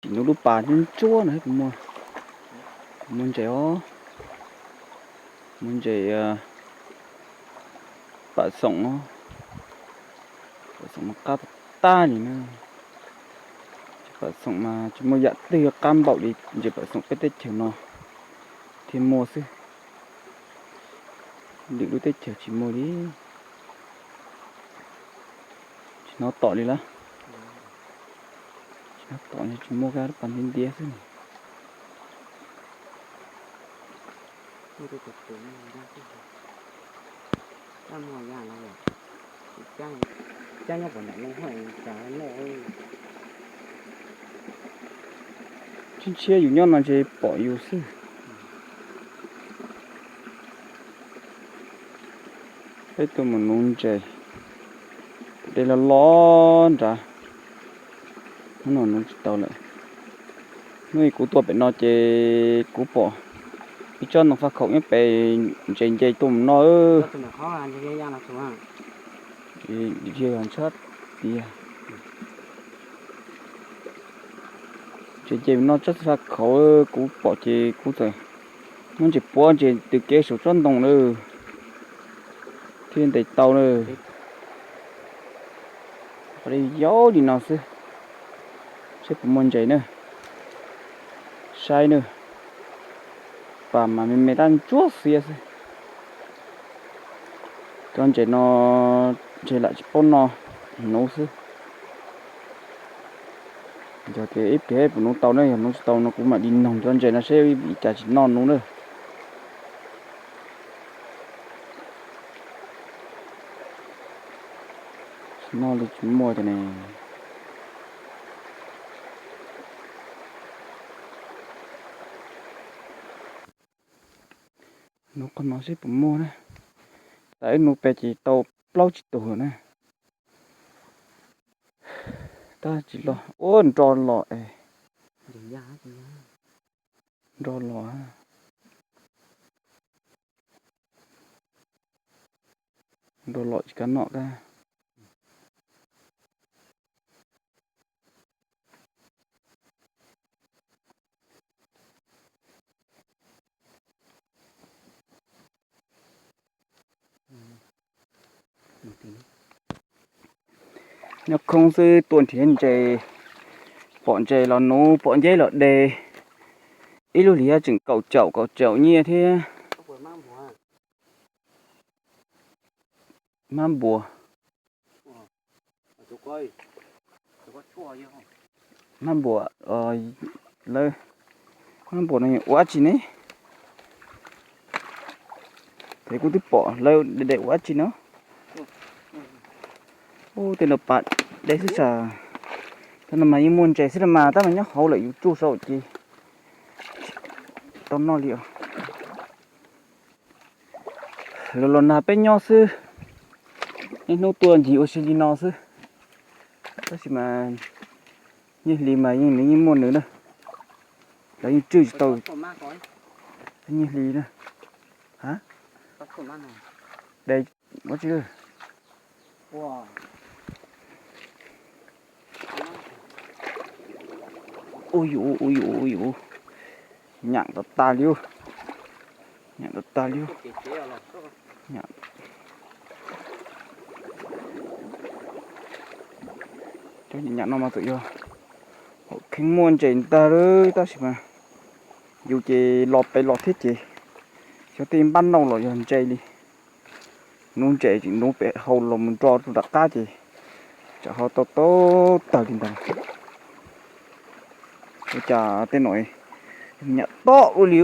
Tsis ntuj lub pas ntsuab ntsuab no kuv muaj, kuv muaj ntses os, muaj ntses pam xoom os, pam xoom mas qab tag tag li na. Pam xoom mas tsis muaj yam twg yuav qab npaum li ntses pam xoom peb teb chaws no thiaj muaj xwb. Lwm lub teb chaws tsis muaj li. Tsis hnov tom li lawm. Tsis hnov tom, tsis muaj, kab pas ntiab ntiab xwb. Tsis ntshiab, yus nyob no ntshe pom yus xwb. Peb tuaj mus nuv ntses, de los los nrad, hnub no nuv tsis tau lawm. Hnub ib kuv tuaj pem no ces kuv pom ib tsob ntoo faj khaum nyob pem ntses nce tuaj mus no. Ntshab tias ntses nce mus no tsob faj khaum, kuv pom ces kuv txawm muab ntses puab ntses tws kev saum tsob ntoo na, thiaj ntes tau na. Qhov li yau li no xwb, saib puas muaj ntses na. Saib na, pas mas me me tab ntsuab xiab xwb. Cov ntses no ntshe lam tsis paub noj, nuv xwb. Yog tias ib pliag puas nuv tau na, yog nuv tsis tau no kuv mam li noog cov ntses no seb vim cas tsis noj nuv na. Tsis noj li tsis muaj tiag ne. Nuv qhov no seb puas muaj na. Tas ib nuv pem ces tau plaub tsib tug na. Tab tsis los, ua nro los es. Nro los, nro los tsis kav noj kab. Nyob khoob xwb tuaj nrhiav ntses, pom ntses los nuv, pom nceb los de. Ib lub hlis tseem kaum caum kaum caum nyiaj thiab. Hmab npua, hmab npua, lawv, hmab npua no ua dab tsi ne? Ces kuv twb pom lawv de ua dab tsi no. Ub, tej no pas de xwb sas. Tej no mas yeej muaj ntses xwb los mas, tab mas nyob hauv lawm yus tsuj saum ces tsis tau noj li os. Los los nag peb nyob xwb, niaj hnub tuaj ncig ua si li no xwb. Tab sis mas nyiaj hli mas yeej nws yeej muaj nws na. Lawv yeej tswj tsis tau nyiaj hli na. De ua tsi. Ui yus, ui yus, ui yus, nyam tas tas li, nyam tas tas li. Cov nyam no mas txawm yog hauv kheev muaj ntses ntag lawm, tab sis mas yus ces los pem los thiab ces xyov tej npab nauj los yog ntse li. Nuv ntses tseem nuv pem hauv los mus nro rau nram qab ces tsam ho tau tau tawg li ntawd. Ua cas tej no nyam tob ua li.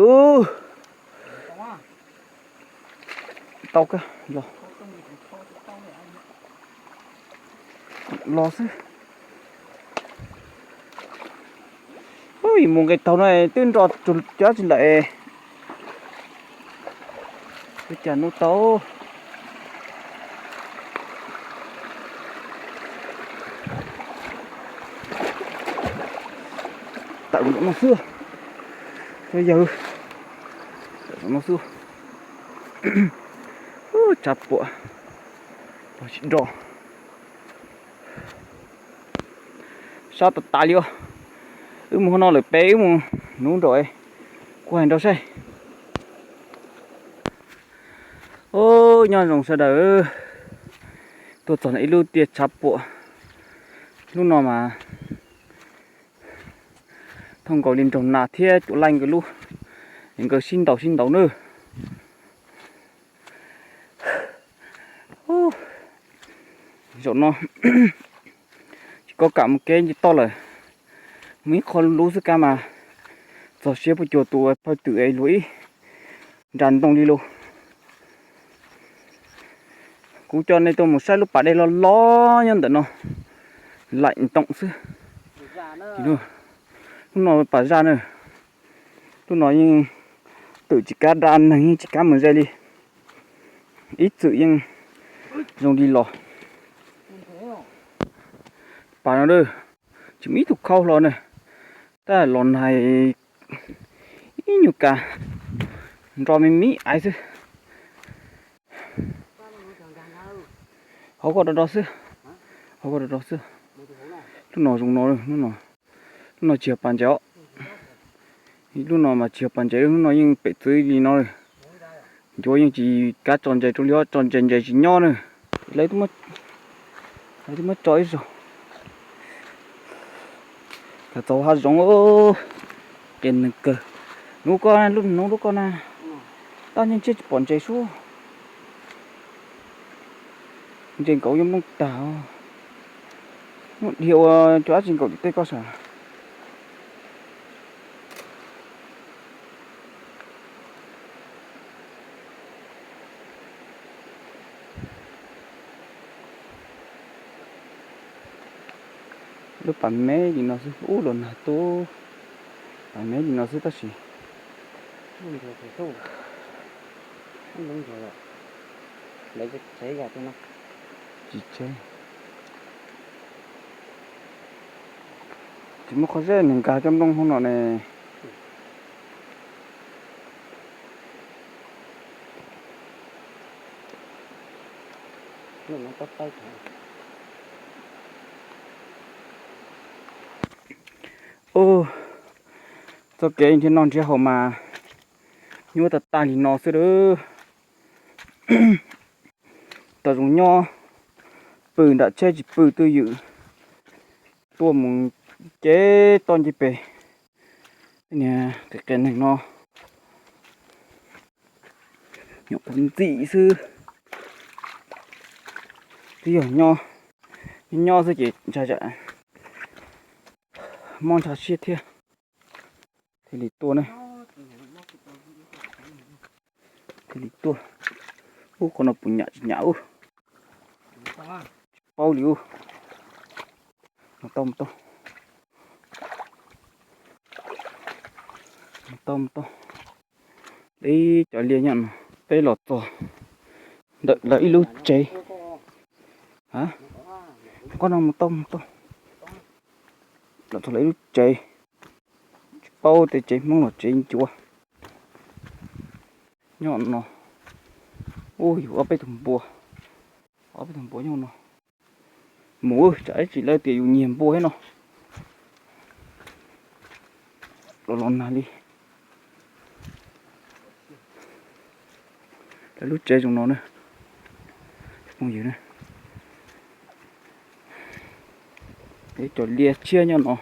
Tau kawg los, los xwb. Ub, mus nqis taug no twb nro tsuag cov tsis lawm. Ua cas nuv tau. Tawm no xwb. Yawg, tawm no xwb. Tshav puam, pog tsis do. Sab tas tas li os. Wb mus hauv no lawm peb, wb mus nuv nraum kuv hais nraud saib. Nyob zoo sawv daws, tuaj txog ntawm ib lub tiaj tshav puam. Lub no mas thooj nkaus li nraug nas thiab cuam laij nkawd lub, nkawd sib ntaus sib ntaus nawb. Zaum no tsis kav kam mus kev nce toj lawm, mus ib qho lub xwb kab mas txog siab puas cuag tus phawj twm es luag ib nra ntoo li lus. Kuv coj nej tuaj mus saib lub pas dej loj loj nyob ntawm no, laim ntoo xwb. Lub no pas zaj na, lub no yeej twm tsis kav dab neeg yeej tsis kav mus ze li, ib txwm yeej zoo li los. Pas no tsis muaj ib tug khau hlo na, tab los nag ib nyuag kas nro me me aiv xwb. Hauv ko do do xwb, hauv ko do do xwb. Lub no zoo no, lub no tsis yog pas ntses os. Lub no mas tsis yog pas ntses, lub no yeej pem txwv li no. Ncuav yeej tsis kav tso ntses rau li os, tso ntses ntses tsis nyob na. Lawv twb muab tso ib zaug. Kav txaus hav zoov, qia neeg kawg. Nuv ko, lub nuv lub ko na, tab ntshe tsis pom ntses sub. Ntses nkaum yuav nplooj tag. Muaj dhia ua cov dab tsi nkaum tim tej koj sav. Lub pas me li no xwb, ub los nag tu, pas me li no xwb tab sis tsis tsheb, tsis muaj qhov zeb nws nkag cov nplooj hauv no ne. Txoj kev nrhiav noj nrhiav haus mas nyuaj tag tag li no xwb lawm. Tau zoo nyob pw nram tsheb tsis pw twj ywm, tuaj mus cev toj nce pem. Niag qias qias neeg no nyuam qhuav ntxim xwb, twb yog nyob nyob xwb ces ntshai tsam mob ntsha siab thiab. Thiaj li tuaj ne, thiaj li tuaj. Ub, qhov no puas nyam tsis nyam ub, tsis paub li ub. Mus tau, mus tau, mus tau, mus tau. Ib co liaj nyob no, peb los txog ntawm lawv ib lub tsev. Qhov no mus tau, mus tau, los txog lawv ib lub tsev. Tsis paub tej tsev Hmoob los tsev ncuav. Nyob no, ub, yus ob peb tug npua, ob peb tug npua nyob no. Mus tsam ib tsam lawv tias yus nyiag npua thiab no. Los los nag li. Lawv lub tsev zoo no na, phooj ywg na. Ib co liaj tshiab nyob no.